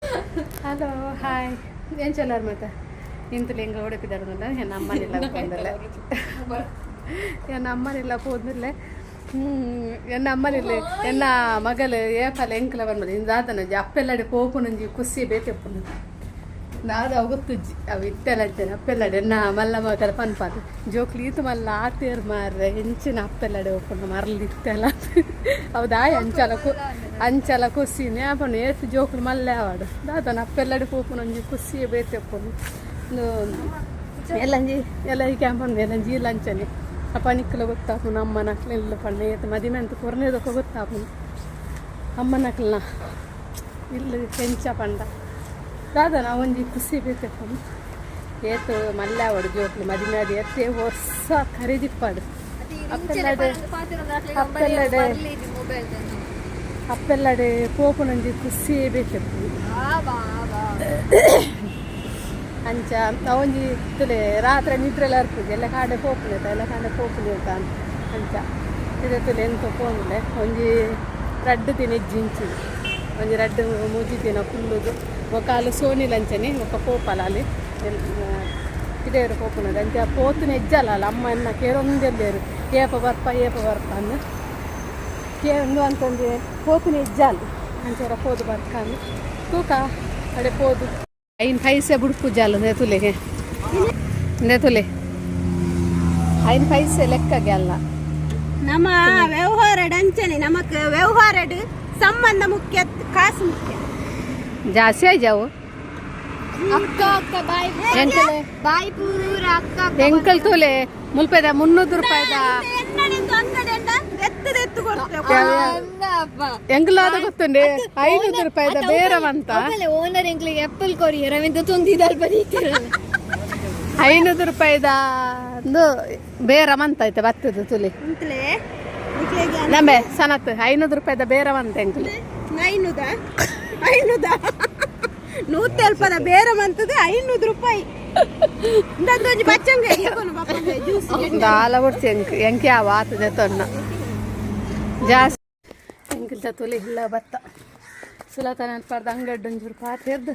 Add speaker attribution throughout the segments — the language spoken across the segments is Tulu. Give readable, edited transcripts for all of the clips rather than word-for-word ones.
Speaker 1: ಹಲೋ, ಹಾಯ್, ಎಂಚೆಲ್ಲಾರು ಮತ್ತೆ ಇಂತಲೇ ಎಂಗ್ಲ ಓಡಪಿದಾರಲ್ಲ. ಎನ್ನ ಅಮ್ಮನಿಲ್ಲ ಪೋಂದಲ್ಲ, ಎನ್ನ ಅಮ್ಮನಿಲ್ಲ ಪೋದಿಲ್ಲ. ಎನ್ನ ಅಮ್ಮನಿಲ್ಲ, ಎನ್ನ ಮಗಲು ಏಪಲ ಎಂಕ್ಲ ಬಂದ್ಮಲ್ಲ. ಇಂದಾದನ ಅಪ್ಪೆಲ್ಲಡೆ ಪೋಪುನಂಜಿ ಖುಷಿ ಬೇತೆಪ್ಪುನು ದಾದ ಅವು ಗೊತ್ತುಜ್ಜಿ. ಅವು ಇತ್ತೆಲ್ಲ ಅಂಚನೆ ಅಪ್ಪೆಲ್ಲಡೆ ಎನ್ನ ಮಲ್ಲ ಮಗಲ ಪನ್ಪಾದು ಜೋಕ್ಲು ಈತು ಮಲ್ಲ ಆತೇರ್ ಮಾರ್ರೆ, ಎಂಚಿನ ಅಪ್ಪೆಲ್ಲಡೆ ಒಪ್ಪುಂಡು ಮರಲ್ ಇತ್ತೆಲ್ಲ. ಅವು ದಾಯ ಅಂಚಲ ಅಂಚಲ ಖುಷಿನೇ ಆಪುಂಡು. ಏತ್ ಜೋಕ್ಲು ಮಲ್ಲೆ ಆವಡು, ದಾದನ ಅಪ್ಪೆಲ್ಲಡೆ ಪೋಪುನೊಂಜಿ ಖುಷಿಯೇ ಬೇತೆಪ್ಪುಂಡು. ಉಂದು ಎಲ್ಲಂಜಿ ಎಲ್ಲ ಈ ಕ್ಯಾಂಪ್ ಎಲ್ಲಂಜಿ ಇಲ್ಲ ಅಂಚನೆ. ಅಪ್ಪ ನಿಕ್ಕಲ ಗೊತ್ತಾಪುನು ಅಮ್ಮನ ಅಕ್ಲೆಲ್ಲ ಪಣ್ಣ ಏತ್ ಮದಿಮೆ ಅಂತ ಕೊರನೇದಕ್ಕ ಗೊತ್ತಾಪುನು ಅಮ್ಮನಕ್ಲನ ಇಲ್ಲ ಕೆಂಚ ಪಂಡ. ದಾದನ ಒಂಜಿ ಖುಷಿ ಬೇತೆಪ್ಪುನು. ಏತ್ ಮಲ್ಲೆ ಆವಡು ಜೋಕ್ಲು ಮದಿಮೆ ಆದ್ ಏತೆ ವರ್ಷ ಖರೀದಿಪ್ಪಾಡು. ಅಪ್ಪೆಲ್ಲಡೆ ಅಪ್ಪೆಲ್ಲಡೆ ಅಪ್ಪೆಲ್ಲಡೆ ಪೋಪುನೊಂಜಿ ಖುಷಿ ಬೇತೆಪ್ಪುನು. ಅಂಚ ಅವೊಂಜಿ ತುಲೆ ರಾತ್ರಿ ನಿದ್ರೆಲ್ಲ ಇರ್ಪುಜಿ. ಎಲ್ಲ ಕಾಂಡೆ ಪೋಪುನೆ, ಎಲ್ಲ ಕಾಂಡೆ ಪೋಪುನೆ ಅಂತ. ಅಂಚ ಇದೆ ತುಲೆ ಎಂತ ಪೋಂದುಲೆ. ಒಂಜಿ ರಡ್ಡು ದಿನ ಇಜ್ಜಿಂಚಿ, ಒಂಜಿ ರಡ್ಡು ಮೂಜಿ ದಿನ ಕುಲ್ಲುದು. ಬೊಕ ಅಲು ಸೋನಿಲ್ ಅಂಚನೆ ಬೊಕ ಪೋಪಲ ಅಲ್ಲಿ ಪಿದಯರು ಪೋಪುನದು. ಅಂಚ ಪೋತುನ ಎಜ್ಜಲ್ಲ ಅಲ್ಲ. ಅಮ್ಮ ಎನ್ನ ಕೇರೊಂದೆಲ್ಲೇರು, ಏಪ ಬರ್ಪ, ಏಪ ಬರ್ಪ ಅಂದು ಕೇ ಉಂದು ಅಂತಂದು ಪೋತುನ ಎಜ್ಜಾಲ್. ಅಂಚ ಪೋದು ಬರ್ಕಂದು ತೂಕ ಅಡೆ ಪೋದು ಐನ್ ಪೈಸೆ ಬುಡ್ಪು ಜಾಲ ತುಲೆಗೆ ತುಲೆ ಐನ್ ಪೈಸೆ ಲೆಕ್ಕಗೆ ಅಲ್ಲ.
Speaker 2: ನಮ್ಮ ವ್ಯವಹಾರ ಅಂಚನೆ, ನಮಕ್ ವ್ಯವಹಾರಡ್ ಸಂಬಂಧ ಮುಖ್ಯ, ಕಾಸು ಮುಖ್ಯ.
Speaker 1: ಜಾಸ್ತಿ ಆಯ್ಜಾವು.
Speaker 3: ಅಕ್ಕ ಅಕ್ಕ ಬಾಯ್.
Speaker 1: ಎಂಕಲೆ
Speaker 3: ಬಾಯ್ ಪೂರ ಅಕ್ಕ.
Speaker 1: ಎಂಕಲ್ ತೂಲೆ ಮುಲ್ಪದ 300 ರೂಪಾಯಿದ.
Speaker 2: ಎನ್ನಡೆಂದು ಅಂಗಡಿ ಎತ್ತದೆತ್ತು ಕೊಡ್ತೇವೆ.
Speaker 1: ಎಂಕಲಾದ ಗೊತ್ತುಂಡೆ 500 ರೂಪಾಯಿದ ಬೇರವಂತ.
Speaker 3: ಓನರ್ ಎಂಕ್ಲಿಗೆ ಆಪಲ್ ಕೊರಿ ರವಿಂದ್ರ ತೊಂದಿದಲ್ ಬರೀತಿರಲ್ಲ.
Speaker 1: 500 ರೂಪಾಯಿದ ಒಂದು ಬೇರವಂತ ಐತೆ ಬತ್ತದ ತುಲಿ.
Speaker 2: ಅಂತಲೇ.
Speaker 1: ನಂಬೆ ಸನತ್ 500 ರೂಪಾಯಿದ ಬೇರವಂತ ಎಂಕಲು.
Speaker 2: ಐನೂದ ಐನೂದ ನೂತೆಲ್ಪದ ಬೇರೆ ಮಂತದ 500 ರೂಪಾಯಿ. ಇಂದೊಂದು ಬಚ್ಚಂಗ ಜ್ಯೂಸ್.
Speaker 1: ದಾಲ ಬುಡ್ಸಿ ಎಂಕ್ ಎಂಕೆ ಯಾವ ಆತದೆ ತೊನ್ನ ಜಾಸ್ತಿ ಎಂಕಿಲ್ತ ತುಲಿ ಇಲ್ಲ ಬತ್ತ ಸುಲತನ ಅನ್ಪಾರ್ದ ಅಂಗಡ್ಡು ಒಂಚೂರು ಪಾತೆರ್ದು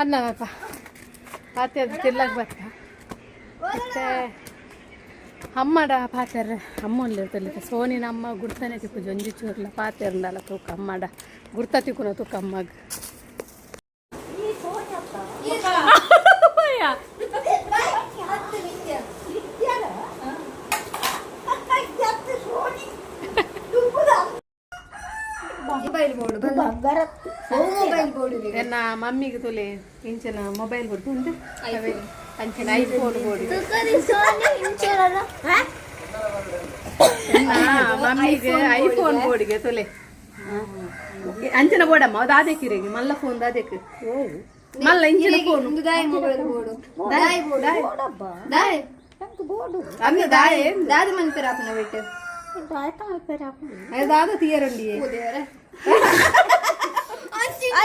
Speaker 1: ಅನ್ನಪ್ಪ ಪಾತೆರ್ದು ತಿಲ್ಲಕ್ ಬತ್ತ. ಮತ್ತೆ ಅಮ್ಮಡ ಪಾತೆರ್ ಅಮ್ಮ ಇರ್ತಲ್ಲ ಸೋನಿನ ಅಮ್ಮ ಗುರ್ತನೆ ತಿಕ್ಕು ಒಂಜಿ ಚೂರ್ಲ ಪಾತೆರ್ಂಡಲ ತೂಕ ಅಮ್ಮಡ ಗುರ್ತ ತಿಕ್ಕುನ ತೂಕ ಅಮ್ಮಗ್.
Speaker 3: Mobile board, mobile board.
Speaker 1: ಎನ್ನ ಮಮ್ಮಿಗೆ ತುಲೆ ಇಂಚಿನ ಮೊಬೈಲ್ ಬೋರ್ಡ್ ಉಂಟು, ಅಂಚಿನ ಐಫೋನ್ ಬೋರ್ಡ್. ಮಮ್ಮಿಗೆ ಐಫೋನ್ ಬೋರ್ಡಿಗೆ ತುಲೆ ಅಂಚಿನ ಬೋರ್ಡಮ್ಮ ಅದು ದಾದೆಕಿರಿಗೆ ಮಲ್ಲ ಫೋನ್ ದಾದೆಕ್ ಮಲ್ಲ ಇಂಚಿನ ಫೋನ್.
Speaker 3: ದಾಯ ಮೊಬೈಲ್ ಬೋರ್ಡ್ ದಾಯ ಬೋರ್ಡ್ ದಾಯ.
Speaker 1: ಅಂದು ದಾಯೆ.
Speaker 3: ದಾದ ಮನ್ಪೆರ ಅಪ್ಪನ ಬಿಟ್ಟು.
Speaker 1: ದಾದ ತೀಯರಂಡಿ.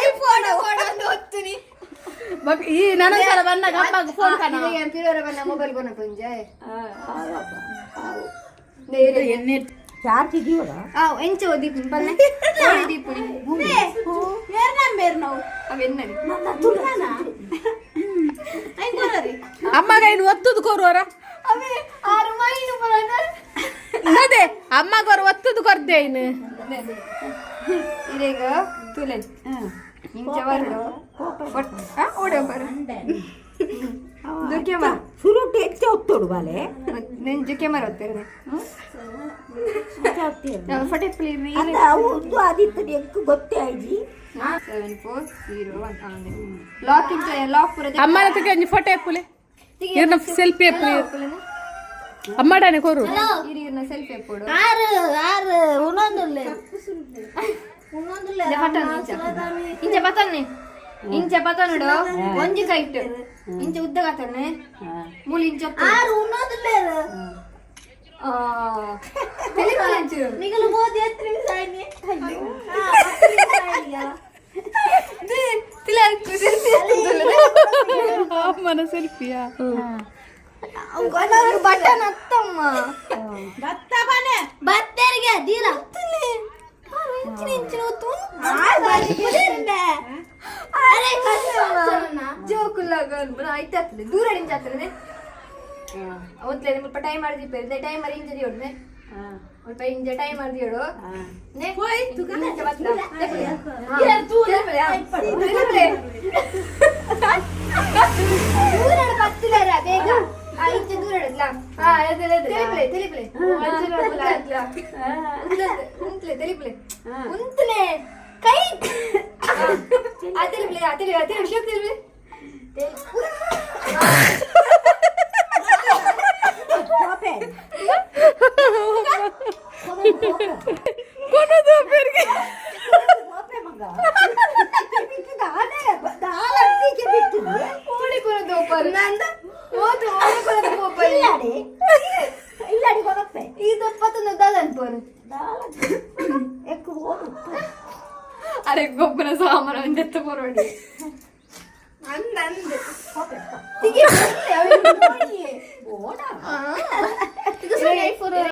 Speaker 3: IPhone board ಹೊತ್ತುನಿ.
Speaker 1: ಈ ನನಸಲ ಬಂದಾಗ ಅಮ್ಮಗ್ ಫೋನ್ ಕಣ.
Speaker 3: ಪಿರೋರ ಬನ್ನ ಮೊಬೈಲ್ ಕೊನ ಪುಂಜೆ.
Speaker 2: ಚಾರ್ಜ್ ಇದೀವಲ್ಲ.
Speaker 3: ಆ ಎಂಚ ದೀಪುನಿ ಪಲ್ಲೆ ಓಡಿ ದೀಪುನಿ.
Speaker 2: ಬೇರೆ ನಂಬೇರು ನಾವು.
Speaker 3: ಅವೆನ್ನಡಿ.
Speaker 1: ಅಮ್ಮಗ ಇನ್ನು ಒತ್ತುದು ಕೊರುವರ.
Speaker 3: ಅವೇ ಆರು ಮೈನು ಬರೋಣ.
Speaker 1: ಅದೇ ಅಮ್ಮಗವರು ಒತ್ತುದು ಕೊರ್ದೆ ಇನ್ನು.
Speaker 3: ಇರೇಗ ತುಲೆ ಇಂಚ ಬರಡು ಓಡ ಬರ ಕ್ಯಾಮರಾ.
Speaker 2: ಸುರುಟು ಹೆಚ್ಚು ಒತ್ತೋಡು ಬಾಲೆ.
Speaker 3: ನೆಂಜು ಕ್ಯಾಮರಾ ಒತ್ತಿರನೆ ಫಟೆ.
Speaker 2: ಅಲ್ಲ, ಅವು ಒಂದು ಆದಿತ್ತು ಎಂಕ್ ಗೊತ್ತೇ ಆಯ್ಜಿ.
Speaker 3: 7401 ಲಾಕ್ ಇಂಚ ಲಾಕ್ ಪೂರ.
Speaker 1: ಅಮ್ಮನ ತಗ ಒಂಜಿ ಫೋಟೋ ಎಪ್ಪುಲೆ, ಇರ್ನ ಸೆಲ್ಫಿ ಎಪ್ಪುಲೆ ಅಮ್ಮಡನೆ ಕೊರು.
Speaker 3: ಇರ್ನ ಸೆಲ್ಫಿ ಎಪ್ಪುಡು.
Speaker 4: ಆರು ಆರು ಉನ್ನೊಂದುಲ್ಲೆ ಉನ್ನೊಂದುಲ್ಲೆ.
Speaker 3: ಪಟನ್ ಇಂಚ ಇಂಚ ಪತನ್ನೆ ಇಂಚ ಪತನುಡು ಒಂಜಿ ಕೈಟ್ ಇಂಚ ಉದ್ದ ಕಾತನ್ನೆ ಮೂಲು ಇಂಚ.
Speaker 4: ಆರು ಉನ್ನೊಂದುಲ್ಲೆ. ನಿಗಲು ಮೋದಿ ಎತ್ರಿ ಸಾಯ್ನಿ.
Speaker 1: ಅಮ್ಮನ ಸೆಲ್ಫಿಯಾ?
Speaker 3: ಬಟನ್ ಅತ್ತಮ್ಮ.
Speaker 2: ಬತ್ತ ಬನೆ.
Speaker 4: ಬತ್ತರಿಗೆ ದೀರ.
Speaker 3: ಇಂಚಿನ ಇಂಚಿನ ಹೊತ್ತು. ಐತೆ ಆಗ್ತದೆ ದೂರ ಇಂಚ ಆಗ್ತದೆ. ಒಂತ್ಲೆ ಮುಲ್ಪ ಟೈಮ್ ಮಾಡಿದಿಪ್ಪೇರು, ಟೈಮ್ ಮಾಡಿ ಇಂಚ ದಿಯೋಡು. ಮುಲ್ಪ ಇಂಚ ಟೈಮ್ ಮಾಡಿ ದಿಯೋಡು. ನೆ ಇಂಚ ಬತ್ಲ. ತೆಪ್ಪಲೆ. ಹಾ. ತೆಪ್ಪಲೆ, ಹಾ. ತೆಪ್ಪಲೆ. ದೂರ ಇಡು, ಬತ್ತಿಲ್ಲಾರ, ಬೇಗ. ಆ, ಇಂಚ ದೂರ ಇಡಲ್ಲ. ತೆಲಿಪ್ಲೆ, ತೆಲಿಪ್ಲೆ. ಉಂತ್ಲೆ, ಉಂತ್ಲೆ, ಉಂತ್ಲೆ, ತೆಲಿಪ್ಲೆ. ಉಂತ್ಲೆ. ಕೈ. ಆ, ತೆಲಿಪ್ಲೆ, ಆ, ತೆಲಿ, ಆ, ತೆಲಿ, ಶಿವಕ್ಕೆ ತೆಲಿಪ್ಲೆ. ಓಡಿ ಕೊರದು ಒಬ್ಬರು. ಓದು, ಓಡಿ ಕೊರದು ಒಬ್ಬರು.
Speaker 4: ಇಲ್ಲಾಡಿ ಕೊನಪ್ಪೆ.
Speaker 3: ಈ ದಪ್ಪತ್ತೊಂದು ದಾದ ಅನ್ಪೋರು.
Speaker 4: ಎಕ್ಕು ಓಡು.
Speaker 3: ಅರೆ, ಗೊಬ್ಬರ ಸಾಮಾನು ಒಂದೆತ್ತ ಪೊರಡಿ.
Speaker 2: ಅಂದ ಅಂದ.
Speaker 4: ಓಡ.
Speaker 3: ಇದು.